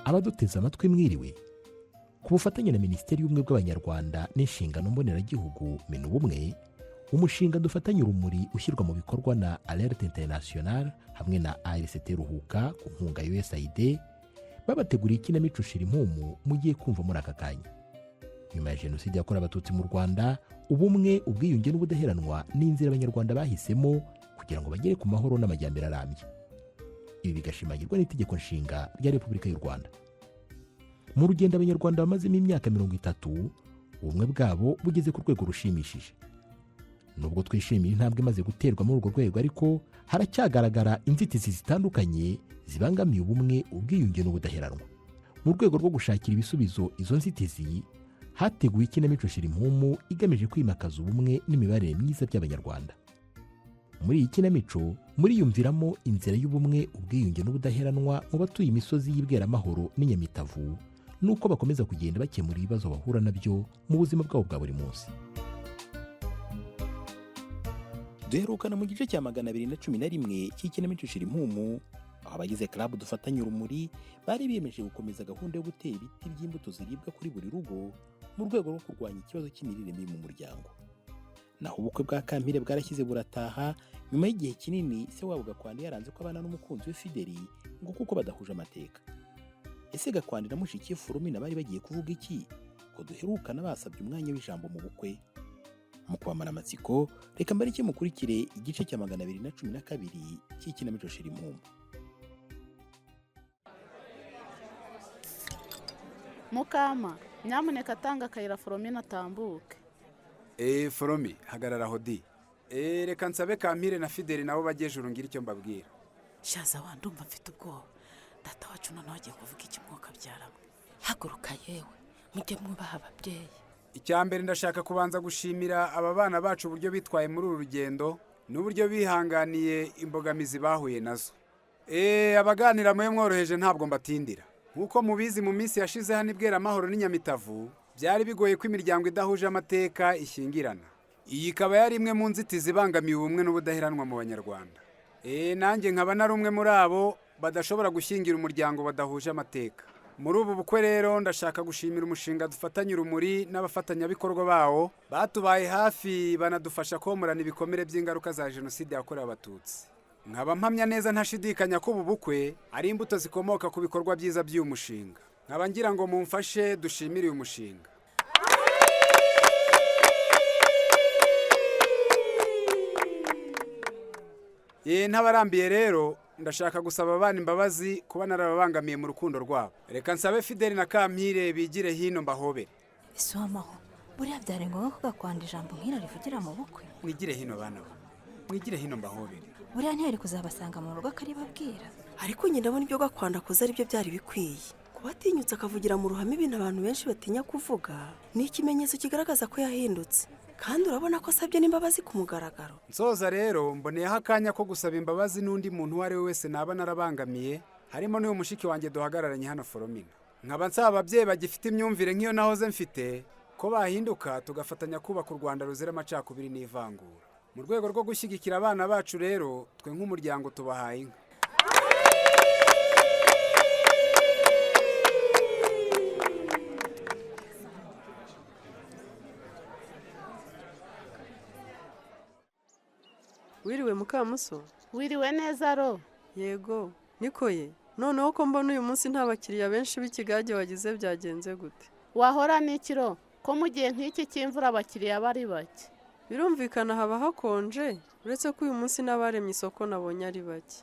Abaduteze amatwi, mwiriwe. Ku bufatanye na Minisiteri y'Ubumwe bw'Abanyarwanda n'Inshingano Mboneragihugu, Minubumwe, umushinga Dufatanye Urumuri ushyirwa mu bikorwa na Alert International hamwe na ARCT Ruhuka ku nkunga ya USAID, babateguriye ikinamico Shira Impumu mugiye kumva muri aka kanya. Nyuma ya Jenoside yakorewe Abatutsi mu Rwanda, ubumwe, ubwiyunge n'ubudaheranwa ni inzira Abanyarwanda bahisemo kugira ngo bagere ku mahoro n'amajyambere arambye. Ibi bigashimangirwa n'Itegeko Nshinga rya Repubulika y'u Rwanda. Mu rugendo Abanyarwanda bamazemo imyaka 30, ubumwe bwabo bugeze ku rwego rushimishije. Nubwo twishimiye intambwe imaze guterwa muri urwo rwego, ariko haracyagaragara inzitizi zitandukanye zibangamiye ubumwe, ubwiyunge n'ubudaheranwa. Mu rwego rwo gushakira ibisubizo izo nzitizi, hateguwe ikinamico Shira Impumu igamije kwimakaza ubumwe n'imibanire myiza by'Abanyarwanda. Muri iyi kinamico muriyumviramo inzira y'ubumwe, ubwiyunge n'ubudaheranwa mu batuye imisozi y'Ibweramahoro n'Inyamitavu, n'uko bakomeza kugenda bakemura ibibazo bahura nabyo mu buzima bwabo bwa buri munsi. Duherukana mu gice cya 211 cy'ikinamico Shira Impumu, aho abagize club Dufatanye Urumuri bari biyemeje gukomeza gahunda yo gutera ibiti by'imbuto ziribwa kuri buri rugo mu rwego rwo kurwanya ikibazo cy'imirire mibi mu muryango. Naho ubukwe bwa Kampire bwarashyize burataha nyuma y'igihe kinini se wabo Gakwandi yaranze ko abana n'umukunzi we Fideli, ngo kuko badahuje amateka. Ese Gakwandi na mushiki we Foromina bari bagiye kuvuga iki, ko duherukana basabye umwanya w'ijambo mu bukwe? Mu kubamara amatsiko, reka mbareke mukurikire igice cya 212 cy'ikinamico Shira Impumu. Mukama, nyamuneka atanga akayira Foromina atambuke. Eee, Foromi, hagarara aho di. Eee, reka nsabe Kampire na Fideli nabo bajye ejuru ngira icyo mbabwira. Shaza wa, ndumva mfite ubwoba. Data wacu noneho agiye kuvuga iki? Mwuka byaramwe. Haguruka yewe, mujye mwubaha ababyeyi. Icya mbere, ndashaka kubanza gushimira aba bana bacu uburyo bitwaye muri uru rugendo n'uburyo bihanganiye imbogamizi bahuye nazo. Eee, abaganira mwe mworoheje, ntabwo mbatindira. Nk'uko mubizi, mu minsi yashize hano i Bweramahoro n'Inyamitavu byari bigoye ko imiryango idahuje amateka ishyingirana. Iyi ikaba yari imwe mu nzitizi ibangamiye ubumwe n'ubudaheranwa mu Banyarwanda. Eee, nanjye nkaba nari umwe muri abo badashobora gushyingira umuryango badahuje amateka. Muri ubu bukwe rero ndashaka gushimira umushinga Dufatanye Urumuri n'abafatanyabikorwa bawo batubaye hafi, banadufasha komorana ibikomere by'ingaruka za Jenoside yakorewe Abatutsi. Nkaba mpamya neza ntashidikanya ko ubu bukwe ari imbuto zikomoka ku bikorwa byiza by'uyu mushinga. Nkaba ngira ngo mumfashe dushimire uyu mushinga. Ye, ntabarambiye rero, ndashaka gusaba abana imbabazi kuba narababangamiye mu rukundo rwabo. Reka nsabe Fideli na Kampire bigire hino mbahobere. Ese w'amaho, buriya byari ngombwa ko Gakwanda ijambo nk'iri rivugira mu bukwe? Mwigire hino bana ba, mwigire hino mbahobere. Buriya ntiyari kuzabasanga mu rugo akaribabwira? Ariko njye ndabona ibyo Gakwanda akoze ari byo byari bikwiye. Kuba atinyutse akavugira mu ruhame ibintu abantu benshi batinya kuvuga ni ikimenyetso kigaragaza ko yahindutse, kandi urabona ko asabye n'imbabazi ku mugaragaro. Nsoza rero, mboneyeho akanya ko gusaba imbabazi n'undi muntu uwo ari we wese naba narabangamiye, harimo n'uyu mushiki wanjye duhagararanye hano, Foromina. Nkaba nsaba ababyeyi bagifite imyumvire nk'iyo nahoze mfite ko bahinduka, tugafatanya kubaka u Rwanda ruzira amacakubiri n'ivangura. Mu rwego rwo gushyigikira abana bacu rero, twe nk'umuryango tubahaye inka. Wiriwe mukamuso. Wiriwe neza ro. Yego, niko ye. Noneho ko mbona uyu munsi nta bakiriya benshi b'ikigage wagize, byagenze gute? Wahora n'ikiro ko mu gihe nk'iki cy'imvura abakiriya bari bake. Birumvikana, haba hakonje. Uretse ko uyu munsi n'abaremye isoko nabonye ari bake.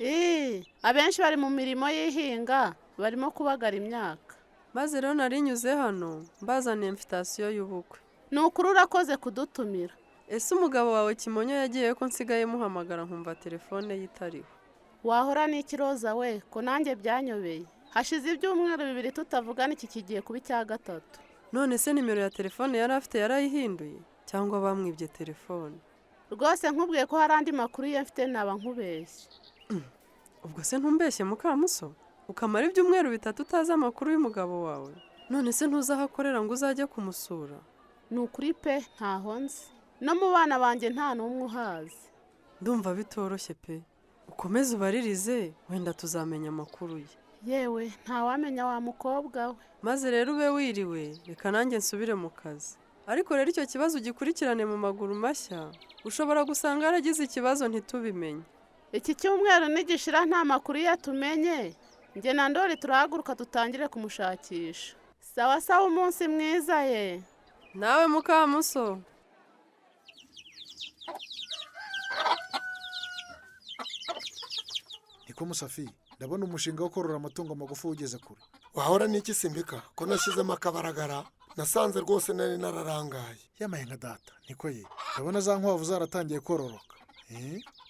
Ii, abenshi bari mu mirimo y'ihinga, barimo kubagara imyaka. Maze rero narinyuze hano mbazaniye invitation y'ubukwe. Ni ukuri urakoze kudutumira. Ese umugabo wawe Kimonyo yagiye, ko nsigaye muhamagara nkumva telefone ye itariho? Wahora n'ikiroza we, ko nanjye byanyobeye. Hashize ibyumweru 2 tutavugana, iki kigiye kuba icya gatatu. None se nimero ya telefone yari afite yarayihinduye, cyangwa bamwibye telefone? Rwose nkubwiye ko hari andi makuru ye mfite naba nkubeshye. Ubwo se ntumbeshye mukamuso, ukamara ibyumweru 3 utazi amakuru y'umugabo wawe? None se ntuzi aho akorera ngo uzajye kumusura? Ni ukuri pe, ntaho nzi. No mu bana banjye nta n'umwe uhazi. Ndumva bitoroshye pe. Ukomeze ubaririze, wenda tuzamenya amakuru ye. Yewe, ntawamenya wa mukobwa we. Maze rero ube wiriwe, reka nanjye nsubire mu kazi. Ariko rero icyo kibazo ugikurikirane mu maguru mashya, ushobora gusanga yaragize ikibazo ntitubimenye. Iki cyumweru nigishira nta makuru iyo tumenye, njye na Ndori turahaguruka dutangire kumushakisha. Sawa sawa, umunsi mwiza ye. Nawe mukamuso. Niko Musafi, ndabona umushinga wo korora amatungo magufi ugeze kure. Wahora n'iki Simbika ko nashyizemo akabaragara, nasanze rwose nari nararangaye. Yamaye nka data, niko ye. Ndabona za nkwavu zaratangiye kororoka.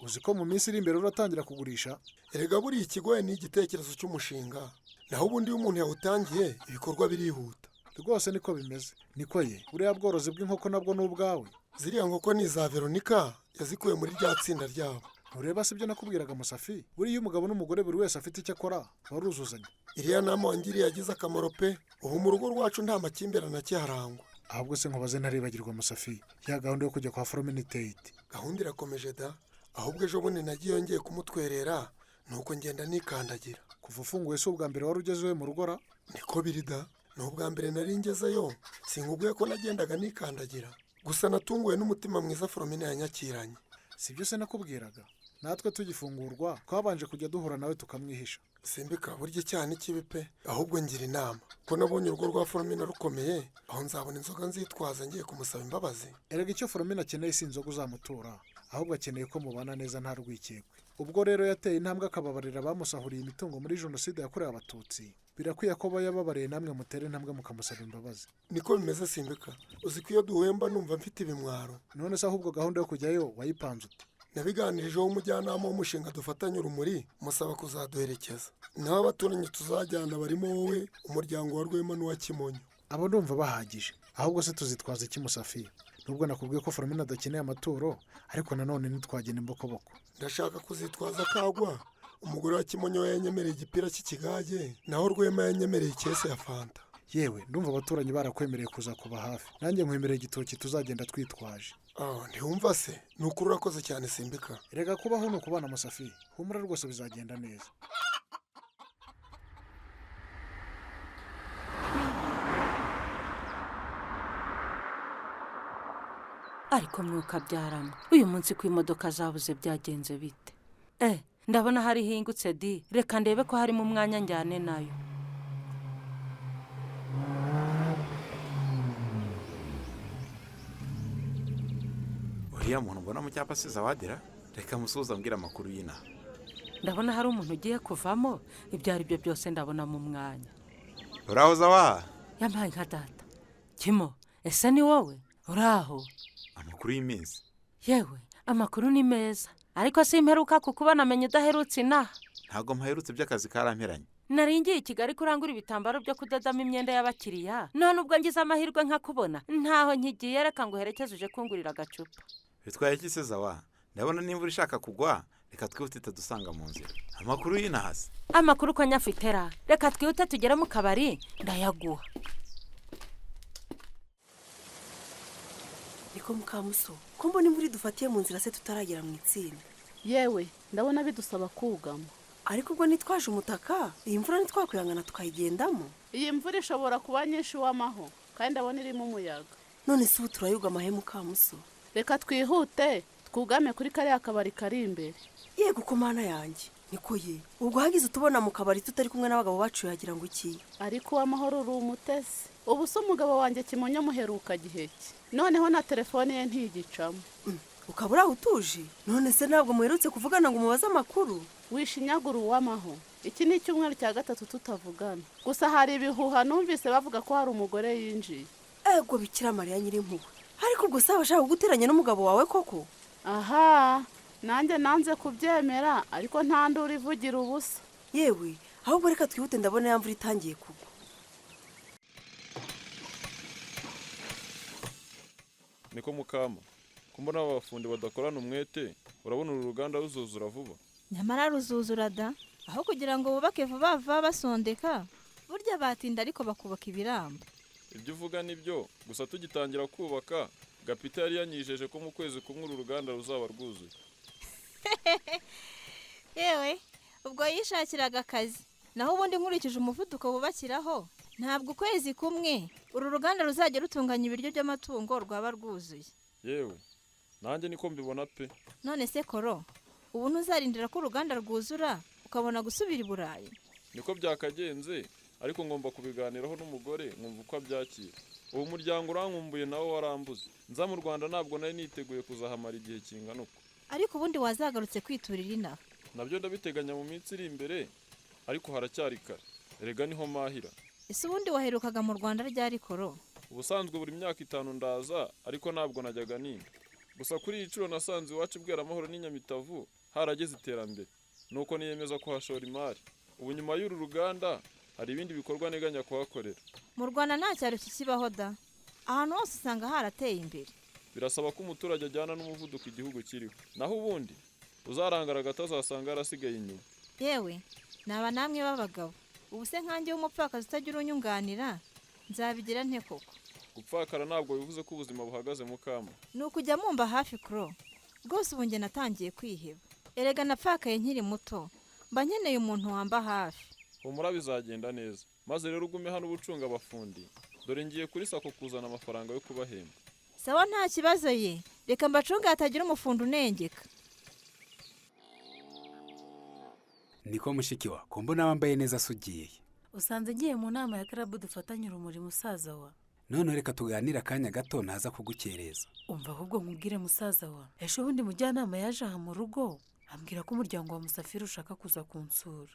Uzi ko mu minsi iri imbere uratangira kugurisha? Erega buriya ikigoye ni igitekerezo cy'umushinga, naho ubundi iyo umuntu yawutangiye ibikorwa birihuta. Rwose niko bimeze. Niko ye, buriya bworozi bw'inkoko nabwo ni ubwawe? Ziriya nkoko ni iza Veronika, yazikuye muri rya tsinda ryabo. Ntureba si ibyo nakubwiraga Musafi, buriya umugabo n'umugore buri wese afite icyo akora baruzuzanya. Iriya nama wangiriye yagize akamaro pe, ubu mu rugo rwacu nta makimbirane akiharangwa. Ahubwo se nkubaze ntaribagirwa Musafi, ya gahunda yo kujya kwa Foromini Teyiti. Gahunda irakomeje da, ahubwo ejo bundi nagiye yongeye kumutwerera, nuko ngenda nikandagira. Kuva ufunguye si ubwa mbere wari ugeze iwe mu rugo ra? Niko biri da, ni ubwa mbere nari ngezeyo, sinkubwiye ko nagendaga nikandagira. Gusa natunguwe n'umutima mwiza Foromini yanyakiranye. Si byo se nakubwiraga? Natwe tugifungurwa twabanje kujya duhura nawe tukamwihisha. Simbika, burya icyaha ni kibi pe, ahubwo ngira inama ko nabonye urugo rwa Foromina rukomeye, aho nzabona inzoga nzitwaza ngiye kumusaba imbabazi. Erega icyo Foromina akeneye si inzoga uzamutura, ahubwo akeneye ko mubana neza nta rwikekwe. Ubwo rero yateye intambwe akababarira abamusahuriye imitungo muri jenoside yakorewe Abatutsi, birakwiye ko aba yababariye namwe mutere intambwe mukamusaba imbabazi. Niko bimeze Simbika, uzi ko iyo duhemba numva mfite ibimwaro. None se ahubwo gahunda yo kujyayo wayipanze ute? Nabiganirijeho umujyanama w'umushinga dufatanye urumuri, musaba kuzaduherekeza. Naho abaturanyi tuzajyana barimo wowe, umuryango wa Rwema n'uwa Kimonyo. Abo ndumva bahagije. Ahubwo se tuzitwaza iki Musafi? Nubwo nakubwiye ko Foromina adakeneye amaturo, ariko nanone ntitwagenda imbokoboko. Ndashaka kuzitwaza kagwa. Umugore wa Kimonyo yanyemereye igipira cy'ikigage, naho Rwema yanyemereye ikese ya fanta. Yewe, ndumva abaturanyi barakwemereye kuza kuba hafi. Nanjye nkwemereye igitoki tuzagenda twitwaje. Ntiwumva se? Ni ukuri urakoze cyane Simbika. Erega kubaho ni ukubana Musafi, humura rwose bizagenda neza. Ariko mwuka byarama uyu munsi ku imodoka zabuze byagenze bite? Ndabona hari hingutse di, reka ndebe ko harimo umwanya njyane nayo. Uriya muntu mbona mu cyapa asize awadira, reka musuhuza ambwira amakuru y'inaha. Ndabona hari umuntu ugiye kuvamo, ibyo ari byo byose ndabona mu mwanya. Urahoza wa? Yampaye nka data. Kimo, ese ni wowe? Uraho? Amakuru y'iminsi. Yewe, amakuru ni meza. Ariko simperuka kukubona menya udaherutse inaha. Ntabwo mpaherutse by'akazi karamperanye. Naringiye i Kigali kurangura ibitambaro byo kudodamo imyenda y'abakiriya, none ubwo ngize amahirwe nkakubona, ntaho nkigiye, reka ngo uherekeze uje kungurira agacupa. Bitwaye iki se Zawa? Ndabona nimba ishaka kugwa, reka twihute itadusanga mu nzira. Amakuru y'inaha se? Amakuru ko nyafite ra, reka twihute tugere mu kabari ndayaguha. Niko Mukamuso, ko mbona imvura idufatiye mu nzira se tutaragera mu itsinda? Yewe, ndabona bidusaba kugama. Ariko ubwo nitwaje umutaka, iyi mvura ntitwakwihangana tukayigendamo. Iyi mvura ishobora kuba nyinshi w'amaho, kandi ndabona irimo umuyaga. None se ubu turayugama he Mukamuso? Reka twihute twugame kuri kariya kabari kari imbere. Yego ko mana yanjye, niko ye. Ubwo hagize utubona mu kabari tutari kumwe n'abagabo bacu yagira ngo iki? Ariko uw'amahoro uri umutesi. Ubu se umugabo wanjye Kimonyo muheruka giheke, noneho na telefone ye ntigicamo. Ukaba uri aho utuje? None se ntabwo muherutse kuvugana ngo umubaze amakuru? Wishinyagura uw'amaho. Iki ni icyumweru cya gatatu tutavugana. Gusa hari ibihuha numvise bavuga ko hari umugore yinjiye. Ego Bikira Mariya nyirimpuhwe. Ariko ubwo se abashaka kuguteranya n'umugabo wawe koko? Aha, nanjye nanze kubyemera, ariko nta nduru ivugira ubusa. Yewe, ahubwo reka twihute ndabona ya mvura itangiye kugwa. Niko Mukama, ko mbona aba bafundi badakorana umwete, urabona uru ruganda ruzuzura vuba? Nyamara ruzuzura da, aho kugira ngo bubake vuba vuba basondeka, burya batinda ariko bakubaka ibiramba. Ibyo uvuga nibyo, gusa tugitangira kubaka, Gapita yari yanyijeje ko mu kwezi kumwe uru ruganda ruzaba rwuzuye. Yewe, ubwo yishakiraga akazi. Naho ubundi nkurikije umuvuduko bubakiraho, ntabwo ukwezi kumwe uru ruganda ruzajya rutunganya ibiryo by'amatungo rwaba rwuzuye. Yewe, nanjye niko mbibona pe. None se Koro, ubu ntuzarindira ko uruganda rwuzura ukabona gusubira i Burayi? Niko byakagenze, ariko ngomba kubiganiraho n'umugore nkumva uko abyakira. Ubu umuryango urankumbuye nawo warambuze. Nza mu Rwanda ntabwo nari niteguye kuzahamara igihe kingana uko. Ariko ubundi wazagarutse kwiturira inaha. Nabyo ndabiteganya mu minsi iri imbere, ariko haracyari kare. Erega niho mahira. Ese ubundi waherukaga mu Rwanda ryari, Koro? Ubusanzwe buri myaka 5 ndaza, ariko ntabwo najyaga ninda. Gusa kuri iyi nshuro nasanze iwacu Bweramahoro n'Inyamitavu harageze iterambere, nuko niyemeza kuhashora imari. Ubu nyuma y'uru ruganda hari ibindi bikorwa nteganya kuhakorera. Mu Rwanda nta cyaro kikibaho da, ahantu hose usanga harateye imbere. Birasaba ko umuturage ajyana n'umuvuduko igihugu kiriho, naho ubundi uzarangara gato azasanga yarasigaye inyuma. Yewe, naba namwe b'abagabo, ubu se nkanjye w'umupfakazi utagira unyunganira nzabigira nte koko? Gupfakara ntabwo bivuze ko ubuzima buhagaze, mukama. Ni ukujya mumba hafi, Kuro. Rwose ubu njye natangiye kwiheba. Erega napfakaye nkiri muto, mba nkeneye umuntu wamba hafi. Humura bizagenda neza. Maze rero ugume hano ubucunga abafundi, dore ngiye kuri SACCO kuzana amafaranga yo kubahemba. Sawa, nta kibazo ye, reka mbacunge hatagira umufundi unengeka. Niko mushiki wa, ko mbona wambaye neza se ugiye? Usanze ngiye mu nama ya club Dufatanye Urumuri, musaza wa. None reka tuganire akanya gato, ntaza kugukereza. Umva ahubwo nkubwire, musaza wa, ejo bundi mujyanama yaje aha mu rugo ambwira ko umuryango wa Musafiri ushaka kuza kunsura.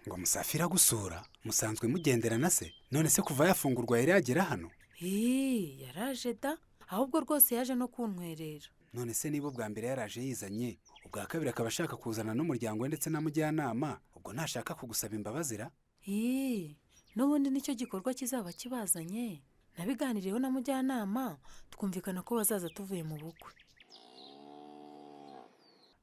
Ngo Musafiri agusura? Musanzwe mugenderana se? None se kuva yafungurwa yari yagera hano? Hii, yaraje da, ahubwo rwose yaje no kuntwerera. None se niba ubwa mbere yaraje yizanye, ubwa kabiri akaba ashaka kuzana n'umuryango we ndetse na mujyanama, ubwo ntashaka kugusaba imbabazi ra? Hii, n'ubundi nicyo gikorwa kizaba kibazanye. Nabiganiriyeho na mujyanama, twumvikana ko bazaza tuvuye mu bukwe.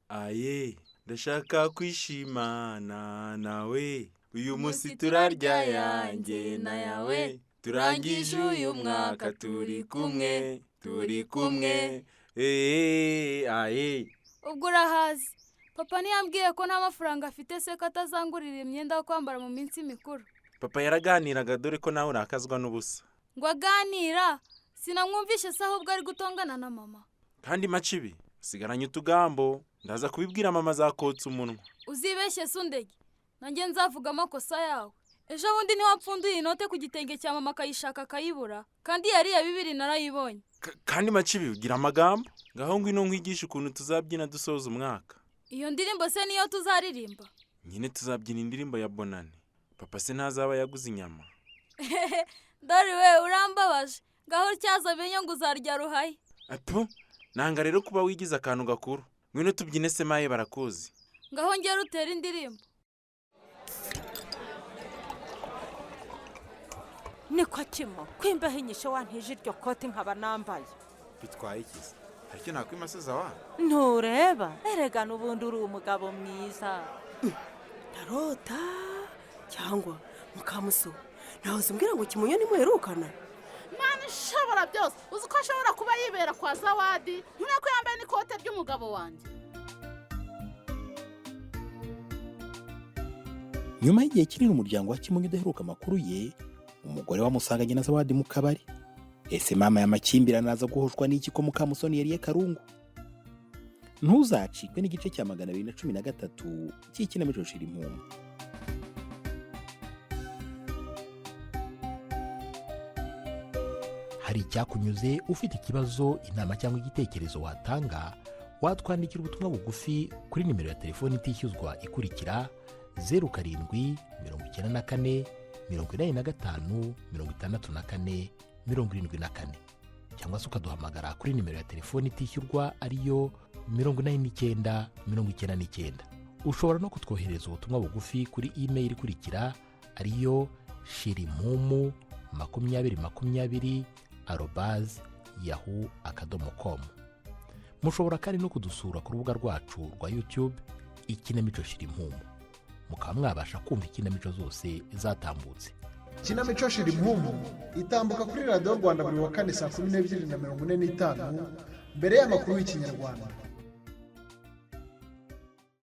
Aye, ndashaka kwishimana nawe uyu munsi, turarya yanjye na yawe, turangije uyu mwaka turi kumwe, turi kumwe, eee aye. Ubwo urahazi, papa ntiyambwiye ko nta mafaranga afite se, ko atazangurira imyenda yo kwambara mu minsi mikuru? Papa yaraganiraga, dore ko nawe urakazwa n'ubusa. Ngo aganira? Sinamwumvishe se, ahubwo ari gutongana na mama. Kandi macibi usigaranye utugambo, ndaza kubibwira mama azakotsa umunwa. Uzibeshye se undege, nanjye nzavuga amakosa yawe. Ejo bundi ntiwapfunduye inote ku gitenge cya mama, akayishaka akayibura, kandi yari iya 2 narayibonye. Kandi macibi ugira amagambo. Ngaho ngwino nkwigishe ukuntu tuzabyina dusoza umwaka. Iyo ndirimbo se niyo tuzaririmba? Nyine tuzabyina indirimbo ya bonane. Papa se ntazaba yaguze inyama? Dore we, urambabaje. Ngaho tyaza menye ngo uzarya ruhayi. Apu, nanga rero kuba wigize akantu gakuru. Ngwino tubyine semaye barakuzi. Ngaho ngera utere indirimbo. Niko kimo kwimbaho inyisho wantije iryo kote nkaba nambaye. Bitwaye iki se? Hari icyo nakwimasiza wa? Ntureba, erega n'ubundi uri umugabo mwiza. Ndarota cyangwa mukamuso ntawe umbwira ngo Kimonyo ntimuherukana? Mana ishobora byose, uzi ko ashobora kuba yibera kwa Zawadi? Ntureba ko yambaye n'ikote ry'umugabo wanjye. Nyuma y'igihe kinini umuryango wa Kimonyo udaheruka amakuru ye, umugore wamusanganye na Zawadi mu kabari. Ese mama y'amakimbirane aza guhoshwa n'iki ko Mukamusoni yariye karungu? Ntuzacikwe n'igice cya 213 cy'ikinamico Shira Impumu. Hari icyakunyuze, ufite ikibazo, inama cyangwa igitekerezo watanga, watwandikira ubutumwa bugufi kuri nimero ya telefoni itishyuzwa ikurikira: 0794 85 64 74, cyangwa se ukaduhamagara kuri nimero ya telefoni itishyurwa ariyo 89 99. Ushobora no kutwoherereza ubutumwa bugufi kuri email ikurikira ariyo shirimpumu2020@yahoo.com. Mushobora kandi no kudusura ku rubuga rwacu rwa YouTube Ikinamico Shirimpumu, mukaba mwabasha kumva ikinamico zose zatambutse. Ikinamico Shira Impumu itambuka kuri Radiyo Rwanda buri wa kane saa 12:45 mbere y'amakuru y'Ikinyarwanda.